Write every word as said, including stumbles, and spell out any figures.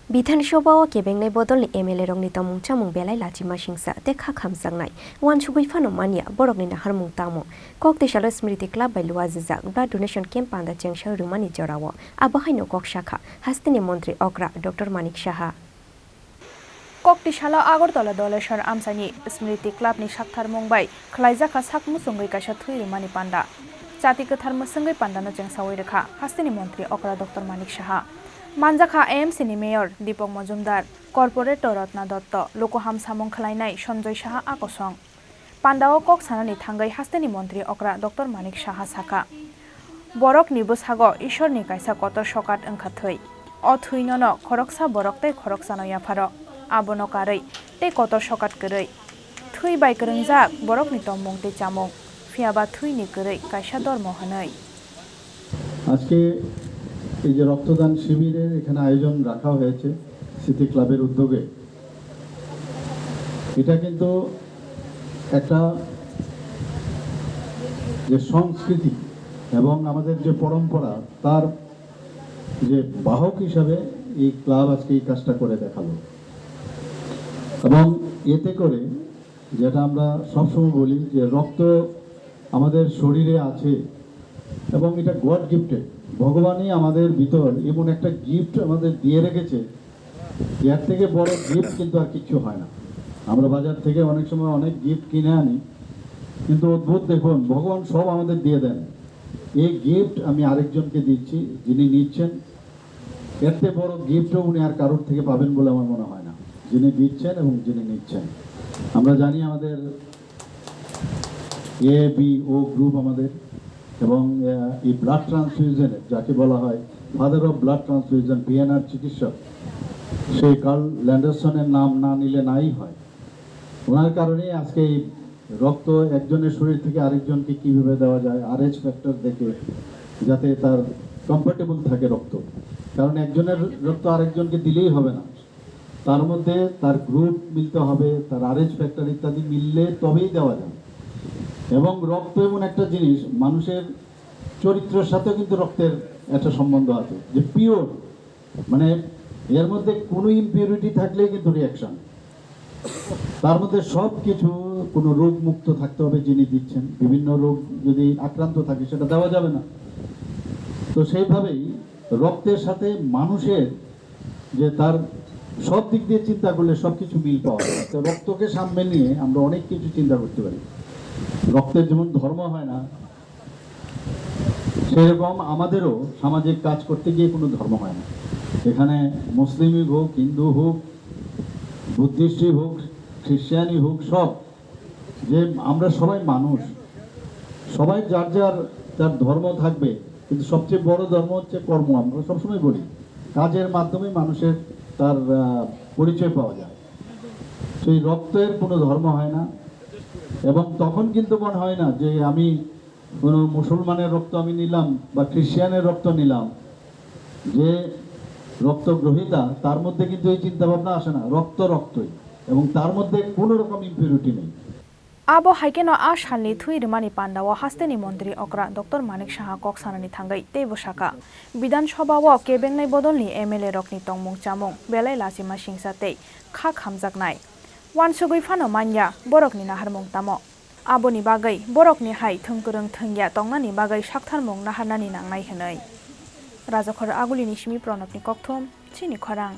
Bidhan Sabha o kebengnai bodolni M L A rokni tongmung chamung belai lachima singsa tei kha khamjaknai. Uansugwi phano manya borokni naharmung tamo. Kok tisalo Smriti Club bai luajijak blood donation camp panda chengsa rwmani jorao. Abo haino kok sakha hasteni montri okra Doctor Manik Saha. Kok tisalo Agartala Doleshwar amchaini Smriti Club ni saktharmung bai khwlaijakha sak muchungwi kaisa thwi rwmani panda. Chati kwthar mwswngwi pandano chengsawi rwkha hasteni montri okra Doctor Manik Saha. Manjakha A M C ni Mayor Deepak Majumdar, Corporator Ratna Dotto, lukuham samung khwlainai Sanjoy Saha a kosong. Pandao kok sanani thangwi hasteni montri okra Doctor Manik Saha sakha, borokni bwsago Ishorni kaisa kotor sokat wngkha thwi. O thwinono khoroksa borok tei khoroksano yapharo. Abono karwi tei kotor sokat kwrwi. Thwi bai kwrwngjak borokni tongmung tei chamung, phiyaba thwini kwrwi kaisa dormo hwnwi. আজকে এই যে রক্তদান শিবিরের এখানে আয়োজন রাখা হয়েছে স্মৃতি ক্লাবের উদ্যোগে, এটা কিন্তু একটা যে সংস্কৃতি এবং আমাদের যে পরম্পরা, তার যে বাহক হিসাবে এই ক্লাব আজকে এই কাজটা করে দেখালো। এবং এতে করে যেটা আমরা সবসময় বলি যে রক্ত আমাদের শরীরে আছে এবং এটা গড গিফটেড। ভগবানই আমাদের ভিতর এমন একটা গিফট আমাদের দিয়ে রেখেছে, এর থেকে বড় গিফট কিন্তু আর কিচ্ছু হয় না। আমরা বাজার থেকে অনেক সময় অনেক গিফট কিনে আনি, কিন্তু অদ্ভুত দেখুন, ভগবান সব আমাদের দিয়ে দেন। এই গিফট আমি আরেকজনকে দিচ্ছি, যিনি নিচ্ছেন, এর থেকে বড় গিফটও উনি আর কারোর থেকে পাবেন বলে আমার মনে হয় না, যিনি দিচ্ছেন এবং যিনি নিচ্ছেন। আমরা জানি আমাদের এ বি ও গ্রুপ আমাদের, এবং আহ, এই ব্লাড ট্রান্সফিউশনের, যাকে বলা হয় father of blood transfusion, PNR চিকিৎসক, সেই কার্ল ল্যান্ডারসনের নাম না নিলে নাই হয়। ওনার কারণেই আজকে এই রক্ত একজনের শরীর থেকে আরেকজনকে কিভাবে দেওয়া যায়, আরএইচ ফ্যাক্টর দেখে, যাতে তার কম্প্যাটিবল থাকে রক্ত। কারণ একজনের রক্ত আরেকজনকে দিলেই হবে না, তার মধ্যে তার গ্রুপ মিলতে হবে, তার আরএইচ ফ্যাক্টর ইত্যাদি মিললে তবেই দেওয়া যায়। এবং রক্ত এমন একটা জিনিস, মানুষের চরিত্রের সাথেও কিন্তু রক্তের একটা সম্বন্ধ আছে, যে পিওর, মানে এর মধ্যে কোনো ইমপিউরিটি থাকলেই কিন্তু রিয়াকশন। তার মধ্যে সব কিছু, কোনো রোগ মুক্ত থাকতে হবে যিনি দিচ্ছেন। বিভিন্ন রোগ যদি আক্রান্ত থাকে, সেটা দেওয়া যাবে না। তো সেইভাবেই রক্তের সাথে মানুষের যে তার সব দিক দিয়ে চিন্তা করলে সব কিছু মিল পাওয়া যায়। তো রক্তকে সামনে নিয়ে আমরা অনেক কিছু চিন্তা করতে পারি। রক্তের যেমন ধর্ম হয় না, সেরকম আমাদেরও সামাজিক কাজ করতে গিয়ে কোনো ধর্ম হয় না। এখানে মুসলিমই হোক, হিন্দু হোক, বুদ্ধিস্টই হোক, খ্রিস্টানই হোক, সব যে আমরা সবাই মানুষ, সবাই যার যার, যার ধর্ম থাকবে, কিন্তু সবচেয়ে বড় ধর্ম হচ্ছে কর্ম। আমরা সবসময় বলি, কাজের মাধ্যমে মানুষের তার, আহ, পরিচয় পাওয়া যায়। সেই রক্তের কোনো ধর্ম হয় না, এবং তখন কিন্তু মনে হয় না যে আমি কোনো মুসলমানের রক্ত আমি নিলাম বা খ্রিস্টানের রক্ত নিলাম। যে রক্ত গ্রহীতা, তার মধ্যে কিন্তু এই চিন্তা ভাবনা আসে না, রক্ত রক্তই, এবং তার মধ্যে কোনো রকম ইমপিউরিটি নেই। Abo hai kheno a salni thwi rwmani pandao hasteni montri okra Doctor Manik Saha kok sanani thangwi teibo sakha, Bidhan Sabha o kebengnai bodolni M L A rokni tongmung chamung belai lachima singsa tei kha khamjaknai. Uansugwi phano manya borokni naharmung tamo. Aboni bagwi borokni hai thwngkwrwng thwngya tongnani bagwi saktharmung naharnani nangnai hwnwi. Rajakhor Agulini simi Pranabni kokthum, chini khorang.